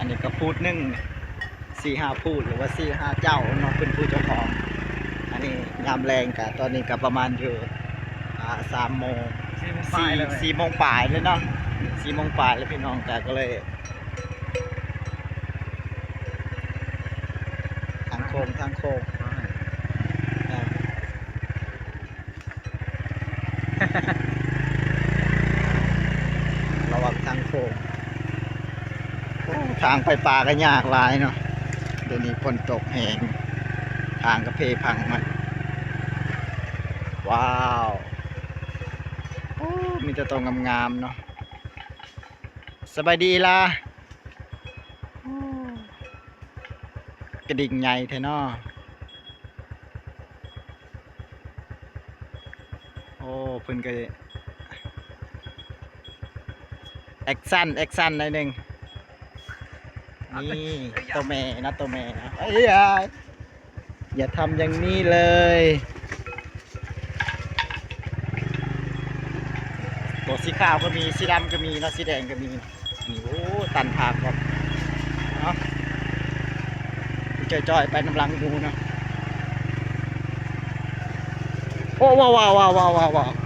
ນີ້ກໍພູດໜຶ່ງ ສີ່ຫ້າພູດ ຫຼືວ່າສີ່ຫ້າເຈົ້າເນາະ ເປັນຜູ້ເຈົ້າຂອງ. ອັນນີ້ຍາມແລງກະ ຕອນນີ້ກະປະມານຢູ່ ອ່າ ສາມໂມງ ສີ່ໂມງປາຍແລ້ວ ສີ່ ສີ່ໂມງປາຍເລີຍເນາະ ສີ່ໂມງປາຍແລ້ວພີ່ນ້ອງ. ກະ ກໍເລີຍ ທາງໂຄ້ງ ທາງໂຄ້ງ ລະວັງທາງໂຄ້ງ. ໂອ້ ທາງໄປປ່າກໍຍາກຫຼາຍເນາະ ດຽວນີ້ຝົນຕົກແຮງ ທາງກະເພພັງໝົດ. ວ້າວ ໂອ້ ມີແຕ່ໂຕງາມໆເນາະ. ສະບາຍດີອີ່ຫຼ້າ. ໂອ້ ກະດິ່ງໃຫຍ່ແທ້ເນາະ. ໂອ້ ເພິ່ນກໍແອັກຊັນ ແອັກຊັນໜ້ອຍໜຶ່ງ. ນີ້ ໂຕແມ່ເນາະ ໂຕແມ່ເນາະ. ເອີຍ ຢ່າທຳຢ່າງນີ້ເລີຍ. ຕົວສີຂາວກໍມີ ສີດຳກໍມີເນາະ ສີແດງກໍມີ. ນີ້ ໂອ້ ຕັນທາງກ່ອນເນາະ ຈ່ອຍໆ ໄປນຳຫຼັງໝູ່ເນາະ. ໂອ້ ວ້າວໆ